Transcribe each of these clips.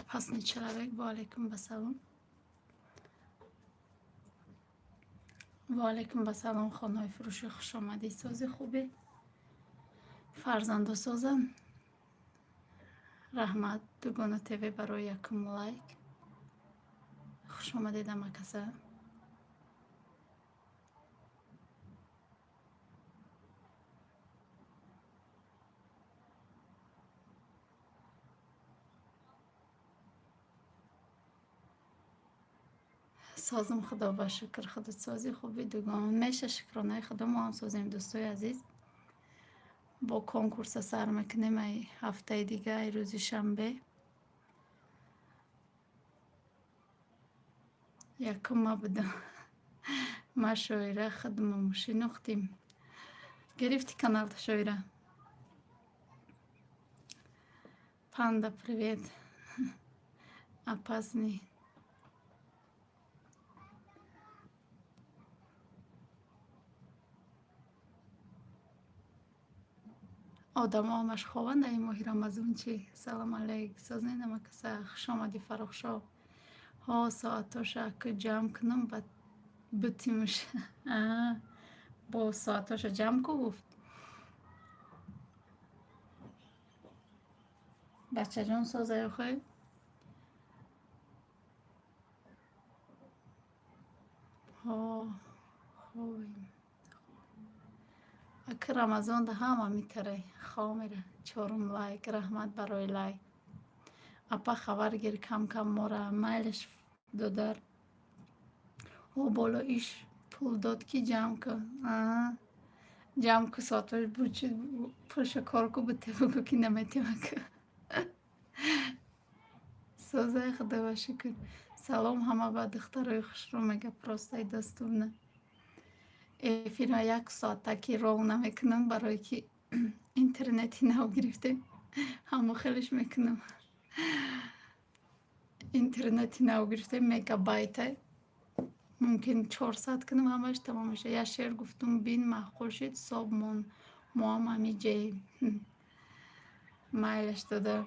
Опасный человек. Ва алайкум басалом. Ва алайкум басалом, хонаҳои фурӯшӣ, хушомадӣ. Сози, хубе, фарзандо созанд. Раҳмат, Дугона ТВ, барои якум лайк. Хушомадед, амакаса. Созм, Худо ба шукр. Худот сози, хуби, дугон? Меша, шукронаи Худо, мо ҳам созем, дӯстои азиз. Бо конкурса сар мекунем ай ҳафтаи дига, ай рӯзи шанбе. Якум ма будам. Ма шоира худмон шинохтим. Гирифти каналта, шоира? Панда, привет. Опасный. Одамо ҳамаш хобанд дар ин моҳи Рамазон, чӣ? Салом алейк, созед, амакаса? Хушомадӣ, Фаррухшо. Ҳо, соатоша аку ҷамъ кунам, ба бутимуш. Бо соатоша ҷамъ ку, гуфт. Бачаҷон, соза охе? Ҳо, хобем. Ака, Рамазонда ҳама митарай, хоб мера. Чорум лайк, раҳмат барои лайк. Апа, хабар гир кам-кам мора. Майлаш, додар. Ӯ боло иш пул дод, ки ҷамъ кун. Ҷамъ ку соатош, пулшо кор ку, бите, бугӯ, ки наметем, ака. Созай, Худо ба шукр. Салом ҳама ба духтарои хушрӯ, мега, просто и доступно. Эфира як соата ки ров намекунам, барое ки интернети нав гирифтем, ҳамо хелеш мекунам. Интернети нав гирифтем, мегабайта мумкин 400 кунам, ҳамаш тамом мешавад. Як шеър гуфтум, бин, маъқул шид, соб мон, моам ҳамиҷаем. Майлаш, дода.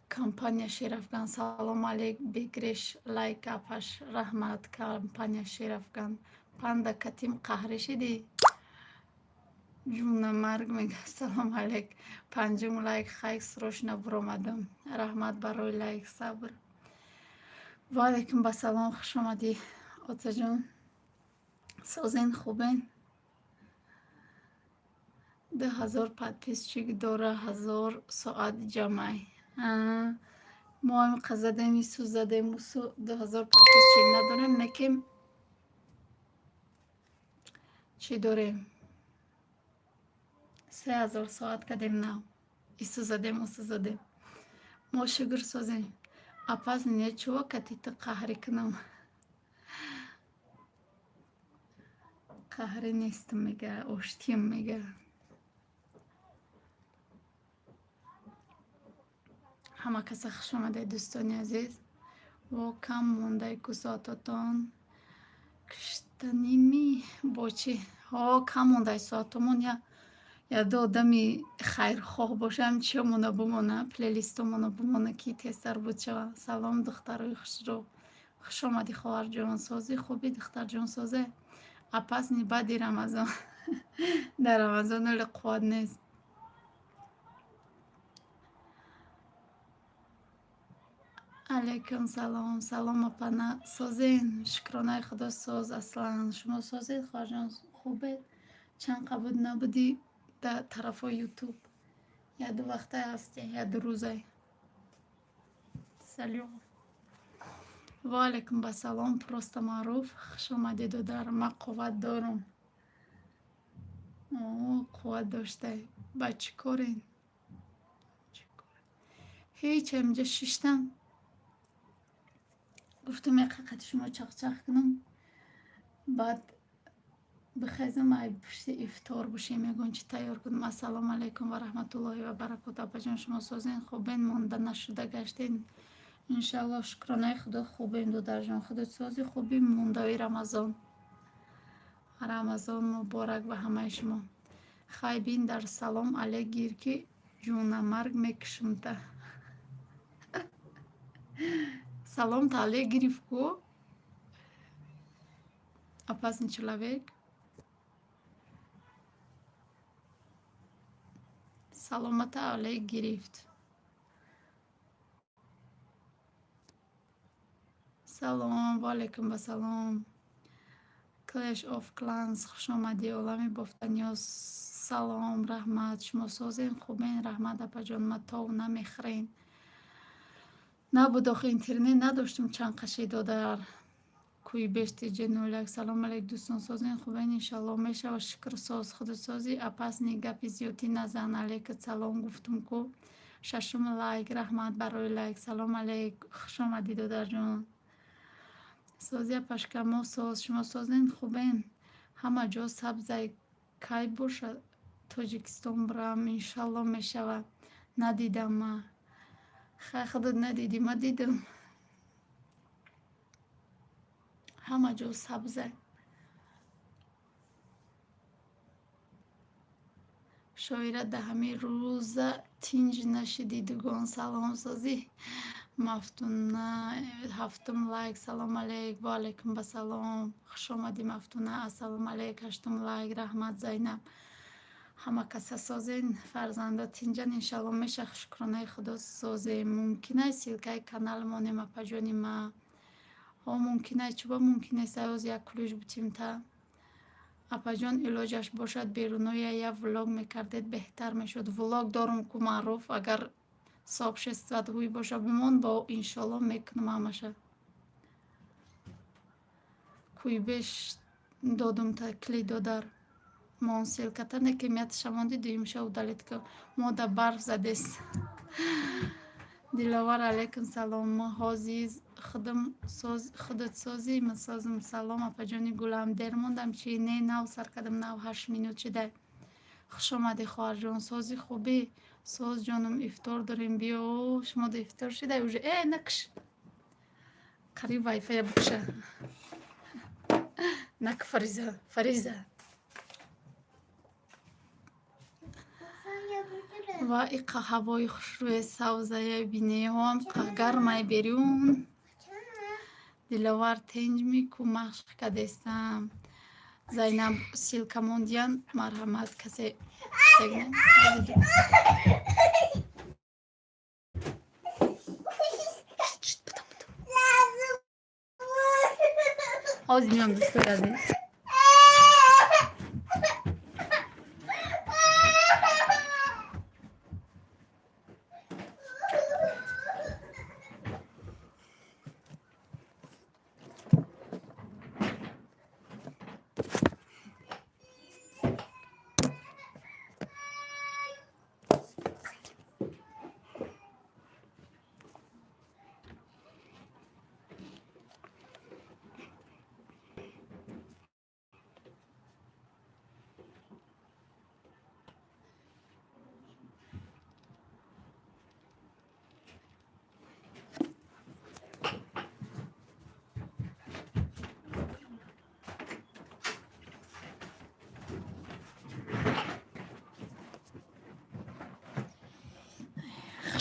Компания Шерафган, салом алейк, бигреш лайк, апаш, раҳмат, компания Шерафган. Панда, катим қаҳрӣ шидӣ? Ҷуна марг мега, салом алейк. Панҷум лайк, хайк, срочно буромадам. Раҳмат барои лайк, сабр. Ва алайкум басалом, хушомадӣ, отаҷон. Созен, хубен? 2000 подписчик дора, 1000 соат ҷамъай. Мо ҳамиқа задем, ису задем, усу, 2000 подписчик надорем, лекин чӣ дорем? 3000 соат кардем нав. Ису задем, усу задем. Мо шукр, созем. Опасный нечего, кати ту қаҳрӣ кунам. Қаҳрӣ нестам, мега, оштием, мега. Ҳама каса хуш омадед, дӯстони азиз. Во, кам мондай ку соатотон. Куштанимӣ бо чӣ? Ҳо, кам мондай соатомон. Я ду одами хайрхоҳ бошам, чиёмона бумона, плейлистомона бумона, ки тезтар буд шава. Салом, духтарои хушрӯ. Хуш омадӣ, хоҳарҷон. Созӣ, хубӣ, духтарҷон, созе? Опасный баъди Рамазон. Дар Рамазон оле қувват нест. Алайкум салом. Салом, апана. Созен? Шукронаи Худо, соз, аслан. Шумо созед, хоҳарҷон, хубед? Чанд қабуд набудӣ дар тарафҳои Ютуб? Як ду вақтае ҳастӣ, як ду рӯзае. Салом. Ва алайкум басалом, просто маъруф. Хуш омадӣ, додар. Ман қувват дорам. О, қувват доштай. Ба чӣ корен? Ҳеҷ, ҳаминҷа шиштам. Гуфтам, як қати шумо чақчақ кунам. Баъд бихезам, ай пушти ифтор бошем, ягон чӣ тайёр кунам. Ассалому алайкум ва раҳматуллоҳи ва баракоту. Апаҷон, шумо созен, хубен? Монда нашуда гаштен? Иншаллоҳ, шукронаи Худо, хубем, додарҷон. Худо сози, хубӣ, мондаи Рамазон. Рамазон муборак ба ҳамаи шумо. Хай бин, дар салом алейк гир, ки Ҷонамарг мекушумта. Салом таъле гирифт ку. Опасный человек. Саломата Олег гирифт. Салом, ва алайкум вассалом. Clash of Clans, хушомадӣ. Олами бофтаниё, салом, раҳмат. Шумо созен, хубен? Раҳмат, апаҷон, ма тов намехӯрен. Набуд охи, интернет надоштум чанд қаши додар. Кӯи бешти ҷ01. Салом алейк, дӯстон, созен, хубен? Иншалло мешава, шукр, соз. Худусозӣ, опасный, гапи зиёдтӣ назан. Алейкум салом гуфтум ку. Шашум лайк, раҳмат барои лайк. Салом алейк, хушомадӣ, додарҷон. Сози, апашка, мо соз, шумо созен, хубен? Ҳама ҷо сабзай, кай бошад Тоҷикистон бирам, иншалло мешавад. Надидам ма. Хай, худат надидӣ, ма дидам. Ҳама ҷо сабзай. Шоира да ҳамин рӯза тинҷ нашидӣ, дугон. Салом, созӣ, Мафтуна. Ҳафтум лайк. Салом алейк, ва алайкум вассалом. Хушомадӣ, Мафтуна. Ассалому алейк. Ҳаштум лайк, раҳмат, Зайнаб. Ҳама каса созен, фарзандо тинҷан, иншалло меша, шукронаи Худо, созем. Мумкинай ссылкаи канал монем, апаҷони ма? Ҳо, мумкинай, чӯба мумкин нест, оз як ключ бутим та. Апаҷон, илоҷаш бошад, беруноя я влог мекардед, беҳтар мешуд. Влог дорум ку, маъруф, агар сообществат ҳуй боша, бимон бо, иншолло мекунам ҳамаша. Кӯйбеш додум та кли додар. Мон ссылката не ки мияташа монди, дуюмша удалить ку. Мода барф задест. Диловар, алайкум салом. Мо ҳозиз худат созӣ, ман созам. Салом, апаҷони гулам. Дер мондам чӣ? Не, нав сар кардам, нав 8 минут шида. Хушомадӣ, хоҳарҷон. Сози, хубӣ? Соз, ҷонум, ифтор дорем, биё. Шумо да ифтор шида уже? Э, накш, қариб вайфая бикуша. Нак, Фариза, Фариза. Ва иқа ҳавои хушрӯе, савзая бинеҳоам гармай берун. Диловар, тенҷми ку, машқ кардестам. Зайнаб, ссылка мондиян, марҳамат, касе. Ҳозир меом, дӯстои азиз.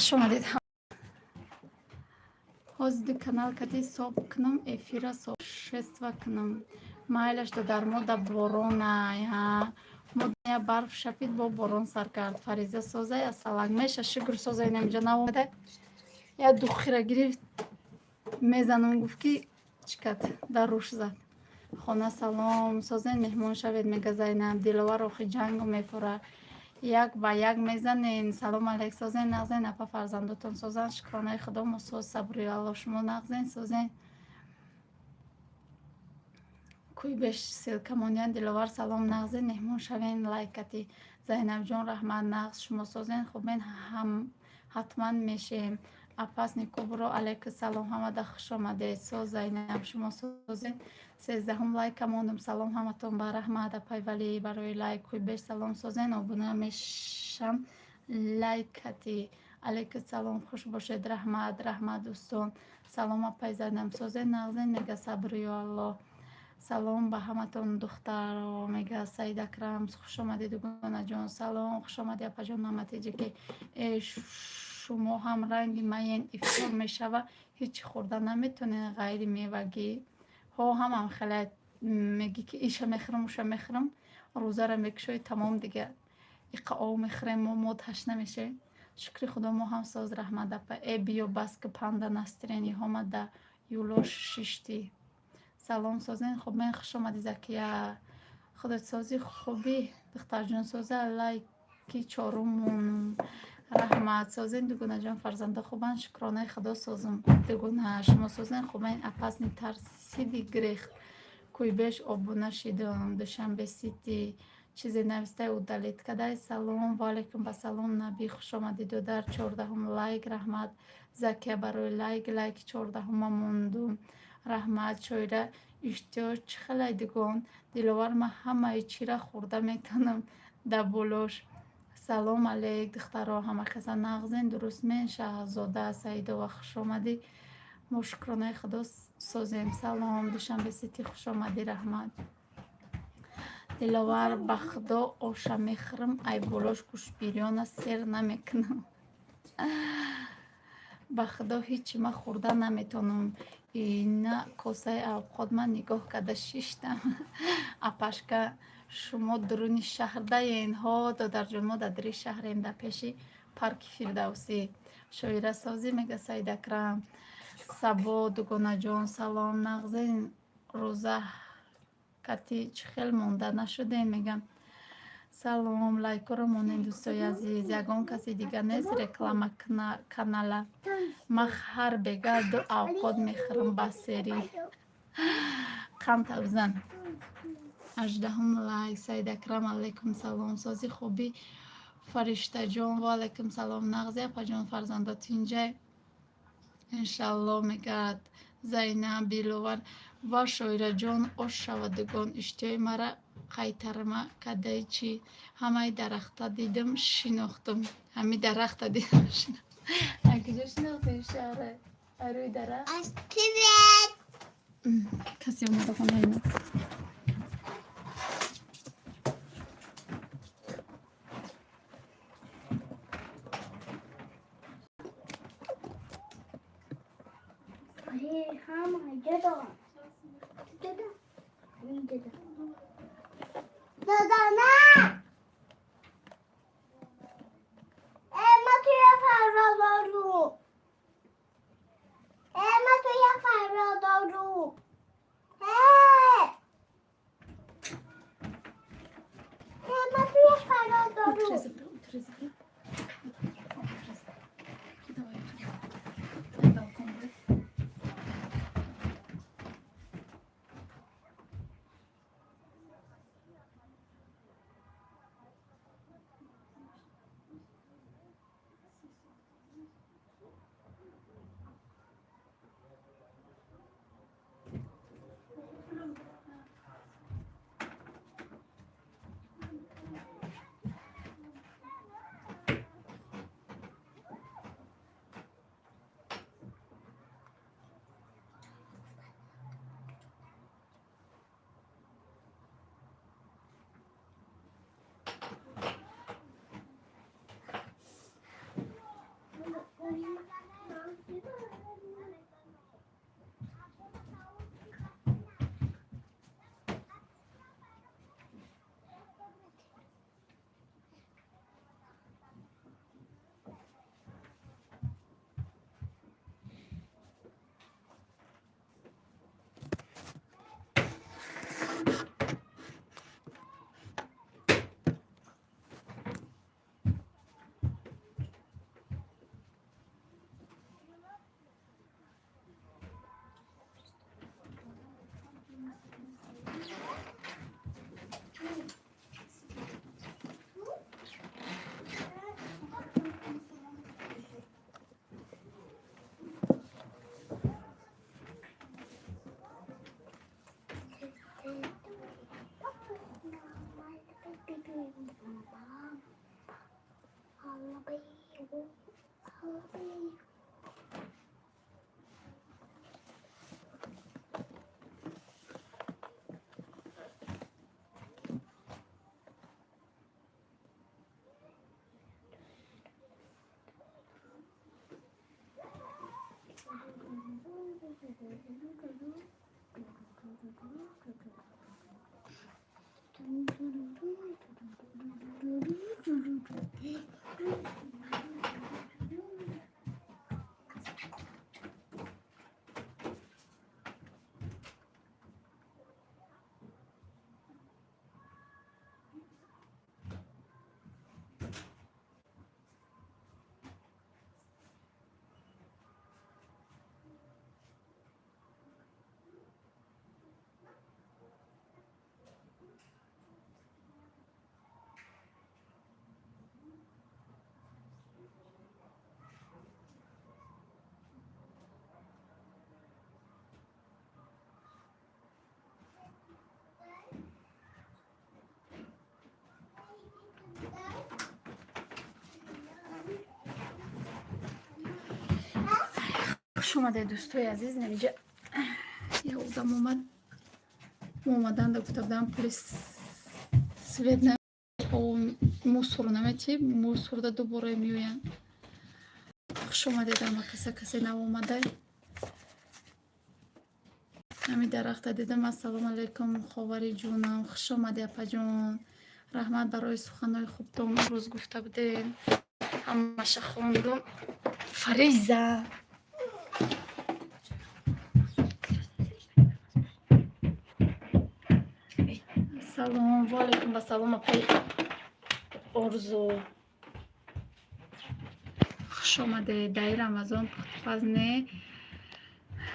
Хуш омадед. Ҳозир ду канал кати соб кунам, эфира сообщество кунам. Майлаш, додар, мо да боронай, мо я барф шапид, бо борон сар кард. Фариза, созай, асалак меша, шукр, созай. Намиҷа наомада, я духира гирифт, мезанам, гуфт ки чӣ кард, дар руш зад. Хона, салом, созен, меҳмон шавед, мега Зайнаб. Диловар, охи ҷангу мефура, як ба як мезанен. Салом алейк, созен, нағзен, апа, фарзандотон созан? Шукронаи Худо, мо соз, сабри Алло. Шумо нағзен, созен? Кӯи беш ссылка мондиян. Диловар, салом, нағзен, меҳмон шавен, лайкати. Зайнабҷон, раҳмат, нағз, шумо созен, хубен? Ҳатман мешем. Опасный кубро, алейкум салом, ҳамада хуш омадед. Соз, Зайнаб, шумо созен? 13-ум лайка мондум. Салом ҳаматон ба, раҳмат, апай Валӣ, барои лайк. Кӯи беш, салом, созен, обуна мешам, лайкати. Алейкум салом, хуш бошед, раҳмат, раҳмат, дӯстон. Салом, апай Зайнаб, созен, нағзен, мега сабрию Аллоҳ. Салом ба ҳаматон, духтаро, мега Саид Акрам. Хушомадӣ, дугонаҷон. Салом, хушомадӣ, апаҷон Маматиҷи, ки шумо ҳам ранги маен, ифтор мешава, ҳеҷ хӯрда наметонед ғайри мевагӣ. Ҳо, ҳамам хеле мегӣ, ки иша мехӯрам, уша мехӯрам, рӯзаро мекушоӣ, тамом, дига иқа об мехӯрем, мо ташна мешавем. Шукри Худо, мо ҳам соз, раҳмат, апа. Э, биё, бас ки панда настроениҳома да юлош шиштӣ. Салом, созен, хуб мен, хушомадӣ, Закия. Худосозӣ, хубӣ, духтарҷон, соза. Лайки чорумон, раҳмат. Созен, дугонаҷон, фарзандо хубанд? Шукронаи Худо, созум, дугона. Шумо созен, хубен? Опасный тарсиди грехт куйбеш обуна шидам. Душанбе Сити чизе навистай, удалить кадай. Салом, ваалайкум басалом, Набӣ, хушомадӣ, додар. 14-ум лайк, раҳмат, Закия, барои лайк. Лайки 14-ума мондум, раҳмат. Шоира, иштиҳо чӣ хелай, дугон? Диловар, ман ҳамаи чира хӯрда метавонам да болош. Салом алейк, духтаро, ҳама каса нағзен, дурустмен? Шаҳзода Саидова, хушомадӣ. Мо, шукронаи Худо, созем. Салом, Душанбе Сити, хушомадӣ, раҳмат. Диловар, ба Худо, оша мехӯрам, ай болош гӯштбирёна сер намекунам. Ба Худо, ҳичи ман хӯрда наметавонам. Ина косаи авқот ман нигоҳ карда шиштам. Апашка, шумо дуруни шаҳрдаен? Ҳо, додарҷон, мо дар дури шаҳрем, дар пеши парки Фирдавсӣ. Шоира, созӣ, мега Саид Акрам. Сабо, дугонаҷон, салом, нағзен? Рӯза кати чӣ хел монда нашудем, мегам. Салом, лайкҳоро монед, дӯстои азиз. Ягон каси дига нест реклама канала? Ман ҳар бега ду авқот мехӯрам ба серӣ. Қанд бизан. 18-ум лайк. Саид Акрам, алайкум салом, сози, хубӣ, Фариштаҷон? Ваалайкум салом, нағзи, апаҷон, фарзандо тинҷай, иншалло, мегӯяд Зайнаб. Диловар ва Шоираҷон, ош шава, дугон. Иштиҳои мара қайтарма кадаи чӣ? Ҳамаи дарахта дидам, шинохтум. Ҳами дарахта дидам, шинохтум. Куҷо шинохтӣ, шаҳра? Рӯи дарахт? Привет! Касе омада хонаи мо. Дада. Дада. Дада. Дада, на! Эмма, туя фарзандору. Эмма, туя фарзандору. Э! Эмма, туя фарзандору. Утре забрал. Утре забрал. Давай, утре. Дай балкон будет. Хуш омадед, дӯстои азиз. Намиҷа я одам омад. Омаданда гуфта будам, пули свет, мусор наметӣ, мусорда дубора меоянд. Хуш омадед ама каса, касе нав омада. Ҳами дарахта дидам. Ассалому алайкум, ховари ҷонам, хуш омадӣ, апаҷон. Раҳмат барои суханҳои хубтон, рӯз гуфта будем, ҳамаша хондум. Фариза. Салом, ваалайкум ассалом, апаи Орзу, хуш омадед. Даи Рамазон пухтупаз не,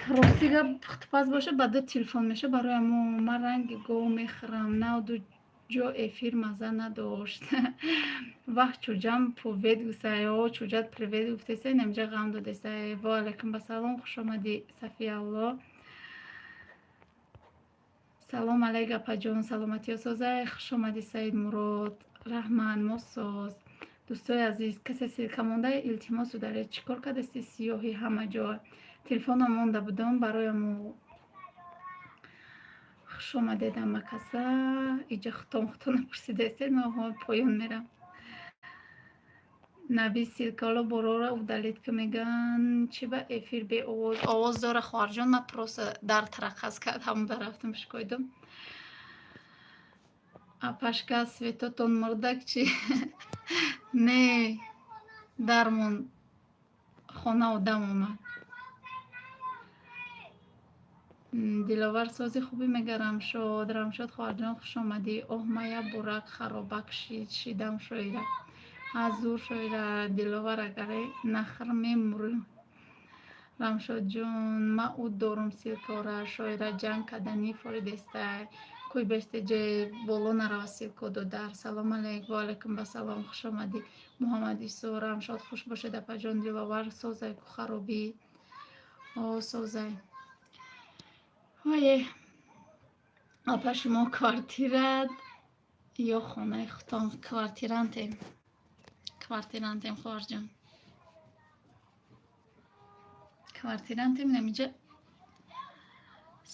рости гап, пухтупаз боша, ба ду телефон меша. Барои амо ман ранги гов мехӯрам. Навду ҷо эфир маза надошт. Вах, чӯҷам привет гуфтай. О, чӯҷат привет гуфтесай, намиҷа ғам додесай. Ваалайкум ассалом, хуш омадӣ, Сафиалло. Салом алайк, апаҷон, саломатиё созай. Хуш омадӣ, Саидмурод. Раҳмат, мо соз. Дӯстои азиз, касе ссылка монда, илтимос, ударед. Чӣ кор кардасти, сиёҳӣ ҳама ҷо? Телефонам монда будам, бароямо. Хуш омадед ҳама каса. Иҷа хутон хутона пурсидаистед, ман поён мерам. Наби ссылкаро борора удалить ка, мегӯянд, чи ба эфир беовоз? Овоз дора, хоҳарҷон, ман просто дар тараққаз кард, ҳамон дар рафтам, шикоидам. Апашка, светотон мурдак чи? Не, дармон хона одам омад. Диловар сози хубӣ мега. Рамшод, Рамшод, хоҳарҷон, хуш омадӣ. Оҳ, мая бурак харобак шидам, шоира. Ҳазур, шоира. Диловар, агаре нахр мемурӣ. Рамшодҷон, ма уд дорум ссылкора. Шоира, ҷанг каданӣ форидестай. Кӯй беште ҷе боло нарава ссылко додар. Салом алейк, ваалайкум басалом, хуш омадӣ, Муҳаммад Исо. Рамшод, хуш бошед, апаҷон. Диловар, созай ку харобӣ. О, созай. Вае, апа, шумо квартират ё хонаи худтон? Квартирантем, квартирантем, хоҳарҷон, квартирантем. Намиҷа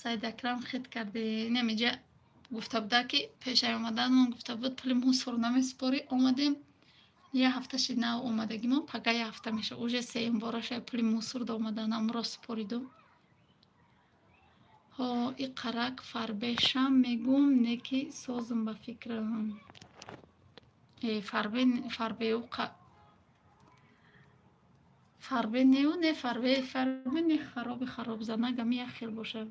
Саид Акрам хит карди. Намиҷа гуфта буда, ки пешаи омаданмон гуфта буд, пули мусор намесупорӣ. Омадем, як ҳафта шид нав омадагимон, пага як ҳафта меша, уже сеюм бора шояд пули мусор омадан амро супоридум. Ҳо, иқарак фарбешам мегум, не ки созум ба фикрам. Э, фарбе, фарбеу фарбе неу, не фарбе, фарбе не, хароби хароб занагами як хел бошад.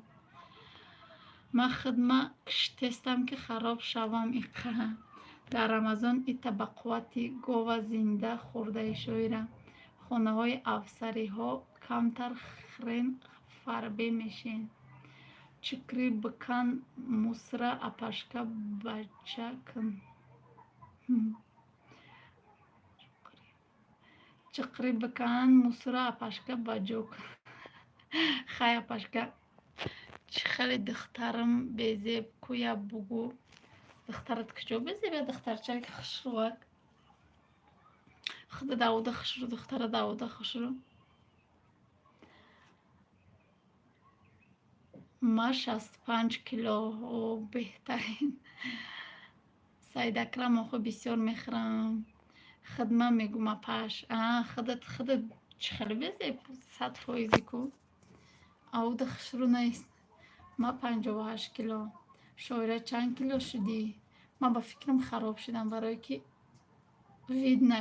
Ман хидма киштестам, ки хароб шавам иқа. Дар Рамазон ита ба қуввати гова зинда хӯрдаи, шоира. Хонаҳои афсариҳо камтар хрен фарбе мешен. Чикри бикан мусра, апашка бача кун. Чиқри бикан мусра, апашка баҷо кун. Хай, апашка, чӣ хеле духтарам безеб куя, бугӯ. Духтарат куҷо безеб? Я духтарчаки хушрӯак. Худа давода хушрӯ, духтара давода хушрӯ. Ма 65 кило. О, беҳтарин. Саид Акрам, охо, бисёр мехӯрам. Хидма мегум, апаш. А, худат, худат чӣ хеле безеб, 100 фоизи ку. Ауда хушрӯ нест. Ма 58 кило. Шоира, чанд кило шудӣ? Ман ба фикрам, хароб шудам, барое ки видно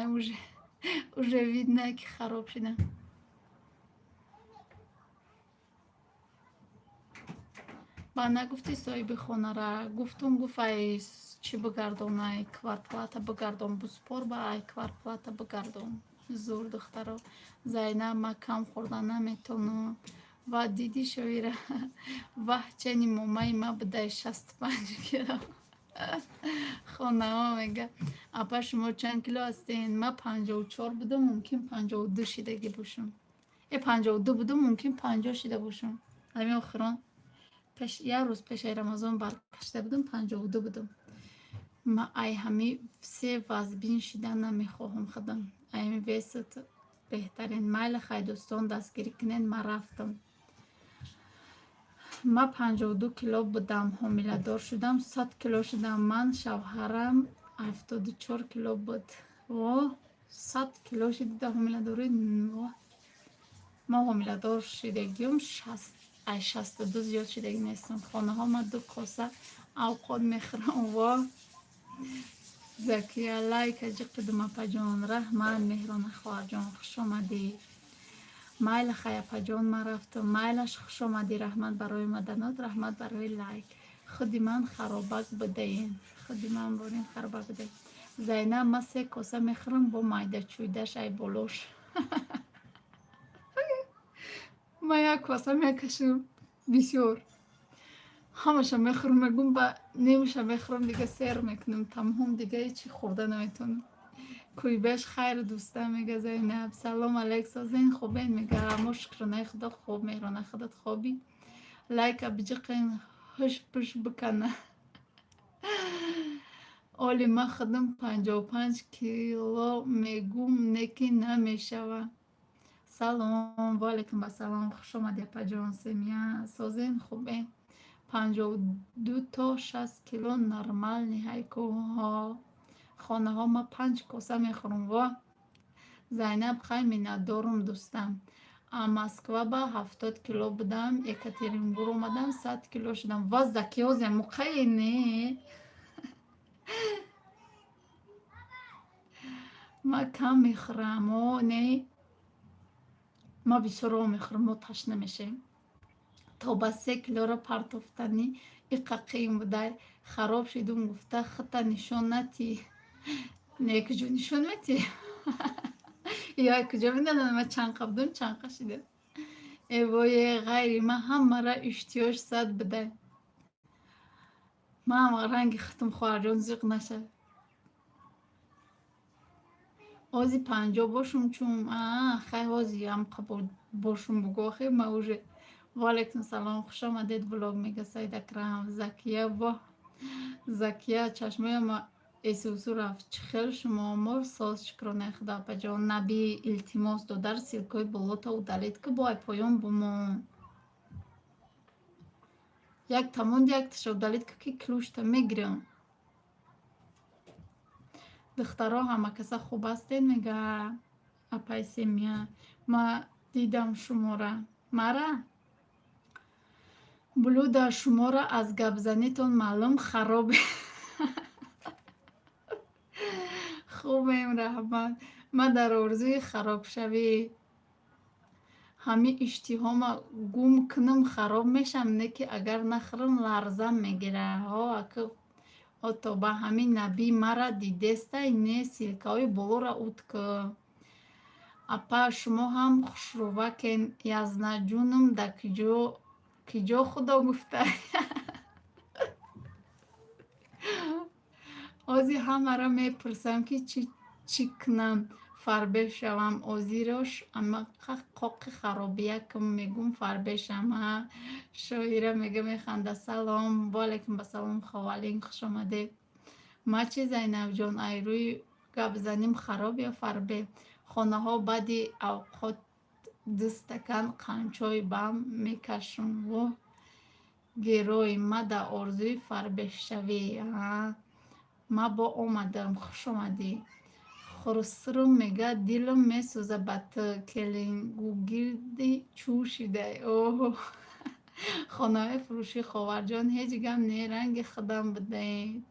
уже видно, ки хароб шудам. Ба нагуфтӣ соҳиби хонара? Гуфтум, гуфт, ай чӣ бигардон, ай квартплата бигардон, буспор ба ай квартплата бигардон. Зур, духтаро. Зайнаб, ман кам хӯрда наметонам. Ва дидӣ, Шоира? Ваҳ, чени момаи ма будай, 65 кило. Хонаҳо мега. Апа, шумо чанд кило ҳастен? Ман 54 будам, мумкин, 52 шидагӣ бошам. 52 будам, мумкин, 50 шида бошам. Ҳамин охирон пеш, як рӯз пешаи Рамазон баркашида будам, 52 будам. Ма ай ҳами все вазбин шида намехоҳам худам. Ай ҳами весат беҳтарин. Майли, хай, дӯстон, дастгирӣ кунед, ман рафтам. Ман 52 кило будам, ҳомиладор шудам, 100 кило шудам. Ман шавҳарам 74 кило буд. Во, 100 кило шудида ҳомиладорӣ? Ман ҳомиладор шидагиём ай 62 зиёд шидагӣ нестам. Хонаҳо, ман ду коса авқот мехӯрам. Во, Закия, лайка ҷиқидум, апаҷон. Раҳмат, Меҳрона хоҳарҷон, хушомадӣ. Майла, хай, апаҷон, ман рафтам. Майлаш, хушомадӣ, раҳмат барои омаданот, раҳмат барои лайк. Худи ман харобак будаем, худи ман борин харобак будаем. Зайнаб, ман се коса мехӯрам, бо майдачӯйдаш ай болош. Ман як коса мекашам, бисёр ҳамаша мехӯрам, мегӯм, ба нимаша мехӯрам, дига сер мекунам, тамом, дига ҳечи хӯрда наметавонам. Кӯйбеш хайр, дӯста, мега Зайнаб. Салом алейк, созен, хубен, мега. Мо, шукронаи Худо, хуб. Меҳрона, худат хобӣ? Лайка биҷиқен, ҳуш пуш бикана. Оли, ман худам 55 кило мегум, не ки намешава. Салом, ваалайкум ассалом, хушомадӣ, апаҷон. Семья созен, хубен? 52 то 60 кило нормальный ҳайкуҳо. Хонаҳо, ман панҷ коса мехӯрам. Во, Зайнаб, хай, миннатдорум, дӯстам. А Москва ба 70 кило будам, Екатеринбург омадам, 100 кило шудам. Ва, Закиёзе муқае не. Ман кам мехӯрам, о не, ман бисёр об мехӯрам, мо ташна мешавем. То ба 3 килоро партофтанӣ иқа қиин будай. Хароб шидум гуфта хита нишон натӣ. Не, куҷо нишон метӣ? Ё куҷо медонам, ман чанқа будум, чанқа шидам. Эвое, ғайри ман ҳамаро иштиёш зад будай. Ман ранги хитм, хоҳарҷон, зиқ нашав. Ҳози 50 бошум чун хай, ҳози ҳамқа бошум бугӯ, охе ма уже. Ваалайкум салом, хушомадед влог, мега Саид Акрам. Закия, воҳ, Закия, чашмояма эсусу рафт. Чӣ хел шумо? Мо соз, шукронаи Худо, апаҷон. Наби, илтимос, додар, ссылкаҳои болото удалить ку, бо ай поён бумон. Як тамон якташа удалить ку, ки ключта мегирам. Духтаро, ҳамакаса хуб ҳастед, мега апаи Семия. Ма дидам шумора. Мара? Блюда шуморо аз гапзанитон маълум, харобе. Хубем, раҳмат. Ман дар орзуи харобшавӣ. Ҳамин иштиҳома гум кунам, хароб мешам, не ки агар нахӯрам, ларзам мегира. Ҳо, ака, ото ба ҳамин набӣ мара дидестай, не, ссылкаҳои болоро ут ку. Апа, шумо ҳам хушрӯвакен, язнаҷунам, да киҷо Худо гуфта? Ҳозир ҳамаро мепурсам, ки чӣ кунам, фарбеҳ шавам. Озирош амақа қоқи харобиякам, мегум, фарбеҳ шам. А Шоира мега, механда. Салом, ваалайкум ассалом, ховалин, хушомадед. Ма чӣ, Зайнабҷон, ай рӯи гапзаним хароб ё фарбеҳ? Хонаҳо, баъди авқот ду стакан қанчой бам мекашам. Воҳ, герой, ма дар орзуи фарбеҳшавӣ. Ма бо омадам, хушомадӣ. Хурсрум мега, дилам месӯза ба ту, келингугирди чӯ шидай. Оҳ, Хонаҳои фурӯшӣ, ховарҷон, ҳеҷ гап не, ранги худам будаед.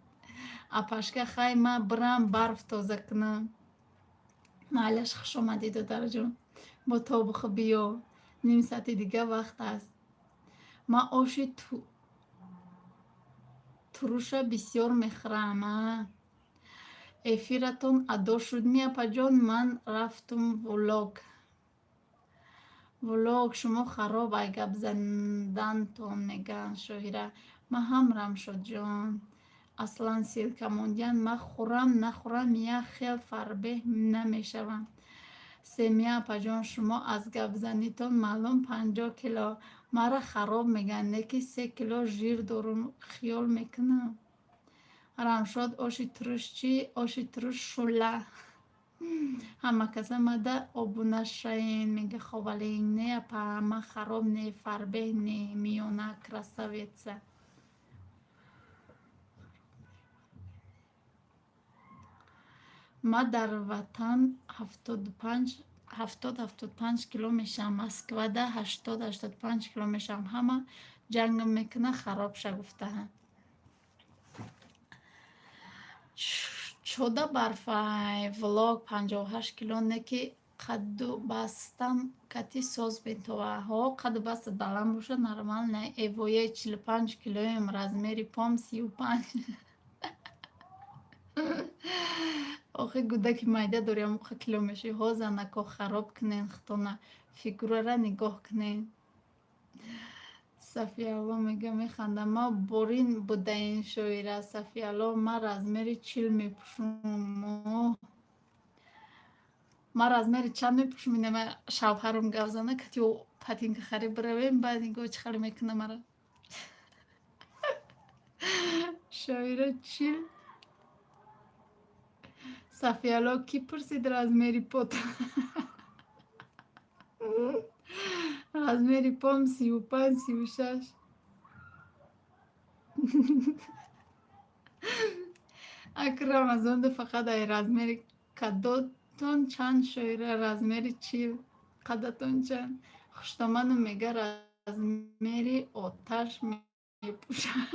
Апашка, хай ман бирам барф тоза кунам. Майлаш, хуш омадӣ, додарҷон. Бо тобуху биё. Ним саати дига вақт аст. Ман оши туруша бисёр мехӯрам. А эфиратон адо шуд ми, апаҷон? Ман рафтум влог. Влог шумо хароб ай гап задантон, мегӯянд, Шоҳира. Ман ҳам, Рамшодҷон. Аслан ссылка мондиян, ман хӯрам нахӯрам, як хел фарбеҳ намешавам. Семия, апаҷон, шумо аз гапзанитон маълум 50 кило. Мара хароб мегӯянд, не ки 3 кило жир дорум, хиёл мекунам. Рамшод, оши туруш чӣ? Оши туруш шӯла. Ҳама каса мада обуна шаен, мега Ховалинг. Не, апа, ман хароб не, фарбеҳ не, миёна, красавица. Ман дар ватан 70-75 кило мешавам, Москвада 80-85 кило мешавам. Ҳама ҷангм мекунад, хароб ша гуфтаҳа. Чода барфай, влог 58 кило, не ки қадду бастам кати соз бентова. Ҳо, қадду бастат баланд бошад, нормально. Эвое, 45 килоем, размери пом 35. Охи, гудаки майда дори, амуқа кило мешавӣ. Ҳо, занако, хароб кунен худтона, фигурара нигоҳ кунен. Сафиялло мега, механдам. Ма борин будаин, Шоира. Сафиялло, ман размери 40 мепӯшум. Ман размери чанд мепӯшум? Инама шавҳарам гап зана, кати патинка харид биравем, баъд нигоҳ чӣ хеле мекуна мара. Шоира, 40. Сафиялло, кӣ пурсид размери пот? Размери пом 35, 36. Ак Рамазонда фақат ай размери кадотон чанд, Шоира? Размери 40. Қадатон чанд? Хуштоману мега, размери оташ мепӯшад.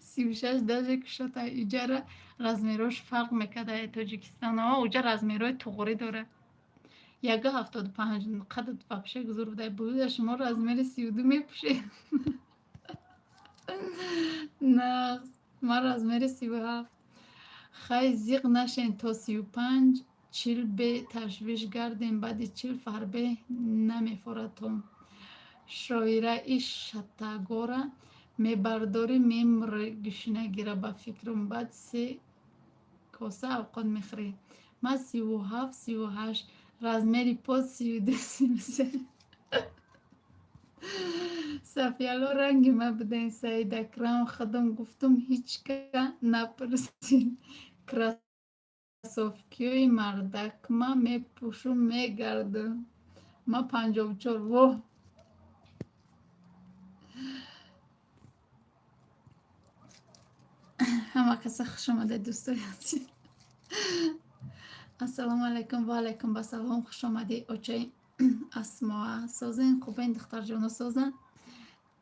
36 даже кушода. Иҷара размерош фарқ мекард ай Тоҷикистон. Уҷа размерҳои туғрӣ дорад. 1,75 қадат вообще гузор буда. Буда, шумо размери 32 мепӯшед. Нағз, ман размери 37. Хай, зиқ нашен, то 35, 40 бе ташвиш гардем, баъди 40 фарбеҳ намефоратон. Шоира, иш шатагора мебардорӣ, мемурӣ гушнагира, ба фикрам, баъд се коса авқот мехӯрӣ. Ман 37, 38. Размери по 32, 33. Сафиялло, ранги ма будем. Саид Акрам, худам гуфтум, ҳичка напурсид. Кроссовкиҳои мардакма мепӯшум, мегардам. Ма 54. Воҳ, ҳама каса хуш омадед, дӯстои азиз. Ассалому алайкум. Ва алайкум басалом, хуш омадӣ, очаи Асмоа. Созен, хубен, духтарҷоно, созан?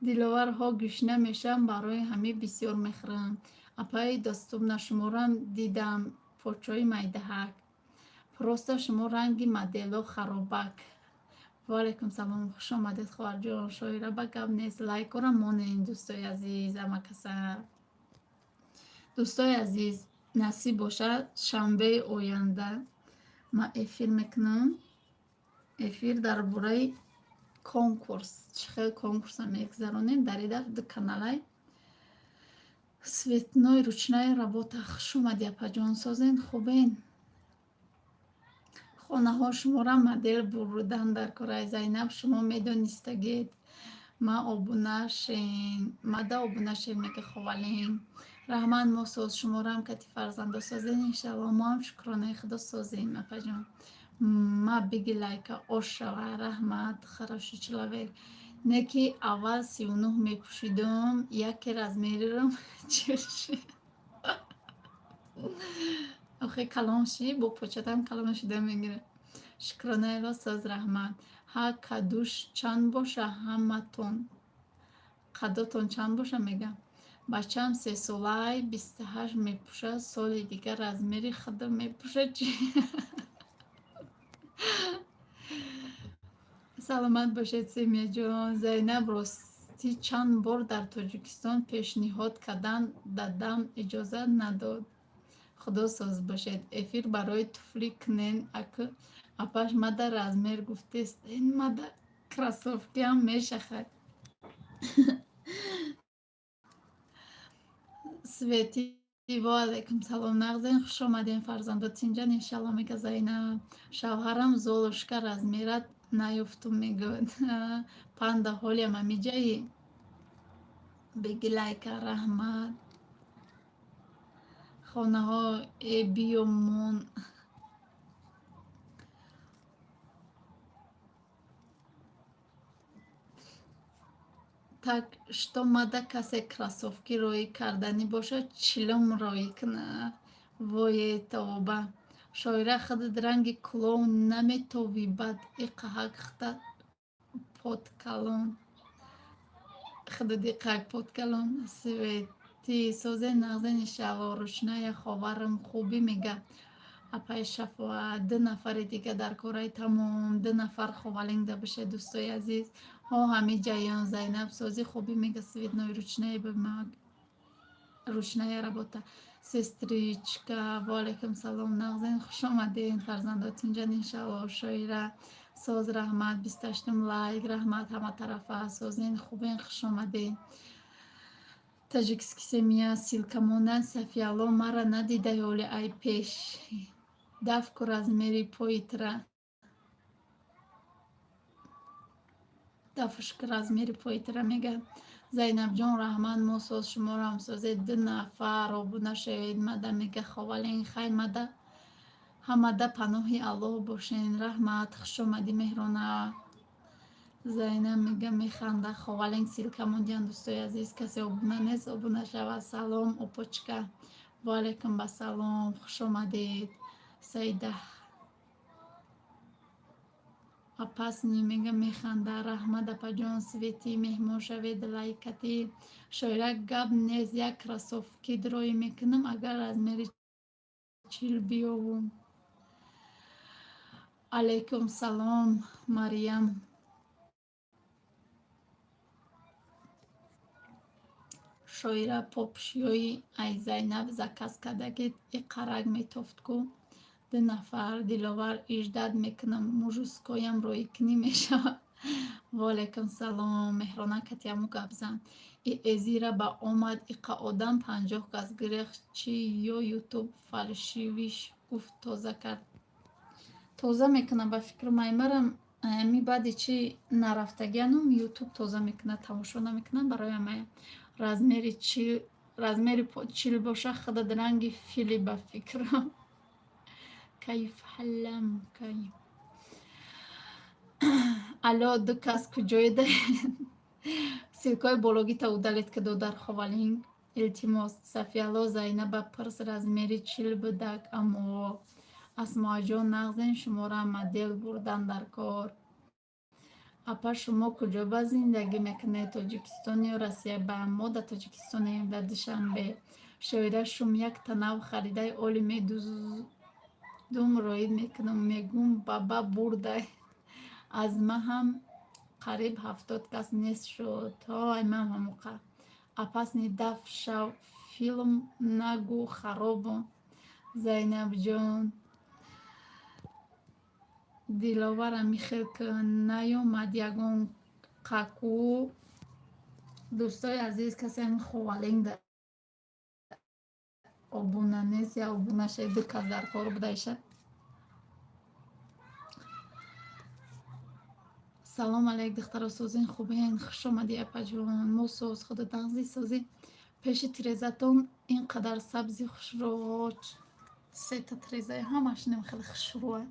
Диловар, ҳо, гушна мешавам, барои ҳамин бисёр мехӯрам. Апаи доступна, шуморам дидам, почои майдаҳак. Просто шумо ранги модело, харобак. Ва алайкум салом, хуш омадед, хоҳарҷон. Шоира, ба гап нест, лайкора монен, дӯстои азиз, ҳама каса. Дӯстои азиз, насиб бошад, шанбеи оянда ман эфир мекунам. Эфир дар бораи конкурс, чӣ хел конкурса мегузаронем. Дар ин дафъ ду каналай цветной ручная работа. Хуш омадӣ, апаҷон, созен, хубен? Хонаҳо шуморо модел бурудан дар кораи. Зайнаб, шумо медонистагед, ма обуна шен, мада обуна шен, мега Ховалин. Раҳмат, мо соз, шуморам кати фарзандо созен, иншалло. Мо ҳам, шукронаи худо, созем, апаҷон. Ма биги лайка ош шава. Раҳмат, хороший человек. Не ки аввал 39 мепӯшидум, яке размерирам 40 шид. Охе, калон ши, бо початам калон шида мегирад. Шукронаева соз, раҳмат. Ҳа, кадуш чанд боша ҳаматон? Қадотон чанд боша мега? Бачаам сесолаай, 28 мепӯшад, соли дигар размери худам мепӯшад чи? Саломат бошед, Семияҷон. Зайнаб, ростӣ чанд бор дар Тоҷикистон пешниҳод кардан, дадам иҷозат надод. Худо соз бошед. Эфир барои туфли кунен аку апаш мада размер гуфтест. Ин мада кроссовкиам мешахад. Свети, ва алайкум салом, нағзен, хуш омадем, фарзандо тинҷан иншалло, мега Зайнаб. Шавҳарам Золушка размерат наёфтум мегӯяд. Панда ҳолиам амиҷаи беги лайка, раҳмат. Хонаҳо э биё мон. Так что мада касе кроссовки роӣ карданӣ бошад, чилум роӣ кунад. Вое тавба. Шоира, худат ранги клоун наметовӣ, бад иқаҳак хта подкалон. Худат иқаҳак подкалон. Свети созе нағзен иншаалло. Рӯшная ховарам хубӣ мега. Апаи Шафоат, ду нафари дига дар кораи тамом, ду нафар ховалингда бошед, дӯстои азиз. Ҳо, ҳами ҷаён. Зайнаб сози хубӣ мега. Цветной ручная бимаг. Ручная работа. Сестричка, ва алайкум салом, нағзен, хуш омадед, фарзандо тинҷан иншаалло. Шоира соз, раҳмат, 28-ум лайк, раҳмат ҳаматарафа. Созен хубен, хуш омадед. Таджикский семья ссылка мондан. Сафиялло, мара надидай оли ай пеш. Дафку размери поитра. Дафушк размери поитра мега. Зайнабҷон, раҳмат, мо соз, шуморо созед. Ду нафар обуна шавед мада мега ховалин хай мада ҳамада паноҳи Аллоҳ бошен. Раҳмат, хушомадӣ, Меҳрона. Зайнаб мега механда. Ховалин ссылка мондиян, дӯстои азиз, касе обуна нест, обуна шавад. Салом, опочка. Ва алайкум басалом, хуш омадед. Саида опасный мега механда. Раҳмат, апаҷон. Свети, меҳмон шавед лайкати. Шоира, гап нест, як кроссовки дроӣ мекунам, агар размери 40 биёвум. Алайкум салом, Мариям. Шоира, попшиёи ай Зайнаб заказ кардагит иқарак метофт ку. Ду нафар. Диловар, иждат мекунам, мужускоям роӣ кунӣ мешавад. Ва алайкум салом, Меҳрона, катиаму гап зан. И эзира ба омад иқа одам 50 кас гирех чи ё ютуб фальшивиш гуфт тоза кард. Тоза мекунам ба фикру маймарам ами баъди чи нарафтагианум ютуб тоза мекунад, тамошо намекунам барои ҳамая. Размери чил, размери 40 боша, худат ранги фили ба фикрам. Кайф ҳалам кай. Алло, ду кас куҷоеда? Ссылкаҳои бологита удалить ки додар ховалинг. Илтимос, Сафиялло, Зайнаба пирс размери 40 будак аммо. Асмоаҷон, нағзен, шуморо модел бурдан дар кор. Апа, шумо куҷо ба зиндагӣ мекунед, Тоҷикистон ё Россия? Ба мо дар Тоҷикистонем, дар Душанбе. Шоира, шум якта нав харидаи оли медуздум роид мекунам, мегум баба бурдай. Аз ма ҳам қариб 70 кас нест шуд. Ҳой, ман ҳамоқа. Опасный даф шав, филм нагӯ харобу. Зайнабҷон. Диловара михел ки наёмад ягон қаку. Дӯстои азиз, касе ҳамин ховалинг обуна нест, я обуна шавед, ду кас дар кор будаиша. Салом алейк, духтаро, созин хубен, хуш омадӣ, апаҷон. Мо соз, худо нағзи созӣ. Пеши тирезатон ин қадар сабзи хушрӯ, сета тирезаи ҳамаш нем хеле хушрӯа.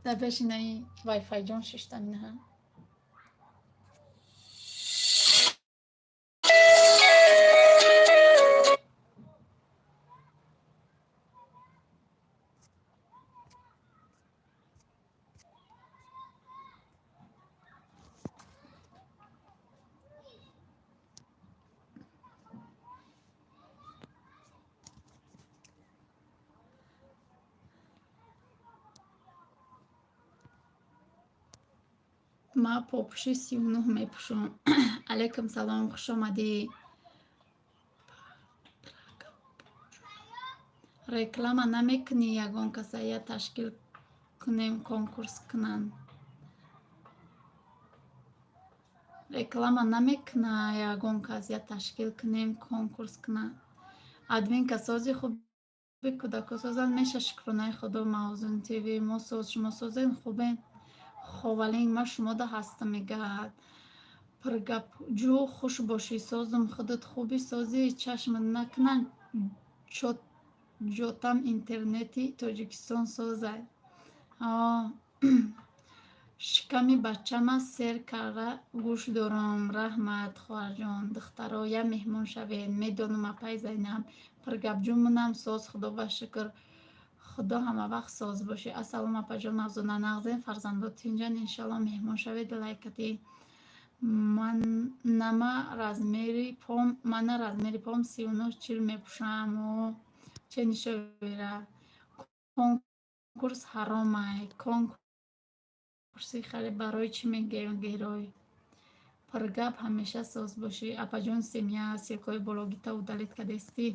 Дар пеши наи вайфайҷон шиштам инаҳа. Ма попуши 39 мепӯшам. Алайкум салом, хуш омадӣ. Реклама намекунӣ, ягон каса я ташкил кунем, конкурс кунанд. Реклама намекуна, ягон кас я ташкил кунем, конкурс кунанд. Админка, сози, хуби, кӯдако созанд? Меша, шукронаи Худо. Мавзун ТВ, мо соз, шумо созен, хубен? Ховалинг, ман шумода ҳастам, мегаҳад. Пиргапҷӯ, хуш бошӣ, созум, худат хуби, созӣ, чашмат накунанд, ҷотам интернети Тоҷикистон созай. Шиками бачама сер карда гӯш дорам. Раҳмат, хоҳарҷон. Духтаро, я меҳмон шавед. Медонам, апай Зайнаб. Пиргапҷӯ, мунам соз, Худо ба шукр. Худо ҳамавақт соз бошӣ. Ассалом, апаҷон Мавзуна, нағзен, фарзандо тинҷан, иншалло. Меҳмон шавед, лайкати. Нама размери пом, мана размери пом 39, 40 мепӯшам. Че нишовера? Конкурс ҳаромай. Конкурси хеле барои чӣ мегӯем, герой? Пиргап, ҳамеша соз бошӣ. Апаҷон, семья, ссылкаҳои бологита удалить кардестӣ?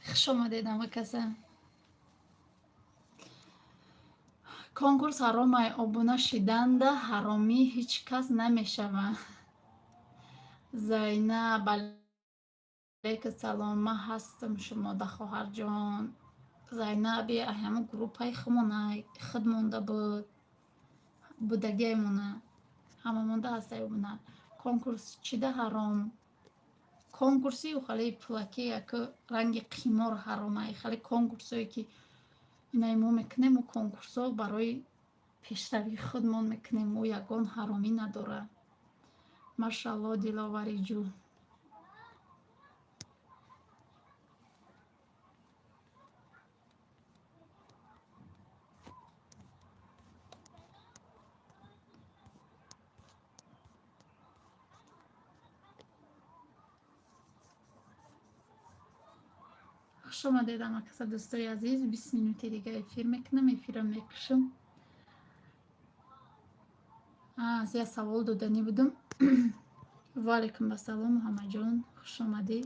Хуш омадед, ҳама каса. Конкурс ҳаромай, обуна шиданда ҳаромӣ ҳеҷ кас намешавад. Зайнаб, алайка салом, ман ҳастам шумода, хоҳарҷон. Зайнаби ҳама группаи худмонай, худ монда буд, будагиаймона, ҳама монда ҳастай обуна. Конкурс чида ҳаром? Конкурси хеле пулаки, яку ранги қимор ҳаромай. Хеле конкурсое ки инаи мо мекунем, мо конкурсҳо барои пешравии худмон мекунем, мо ягон ҳаромӣ надорад. Машалло, Диловариҷӯ. Хуш омадед, ҳамакаса, дӯстои азиз. 20 минути дига эфир мекунам, эфирро мекушам. Я савол доданӣ будам. Ваалайкум ассалом, Муҳаммадҷон, хуш омадӣ.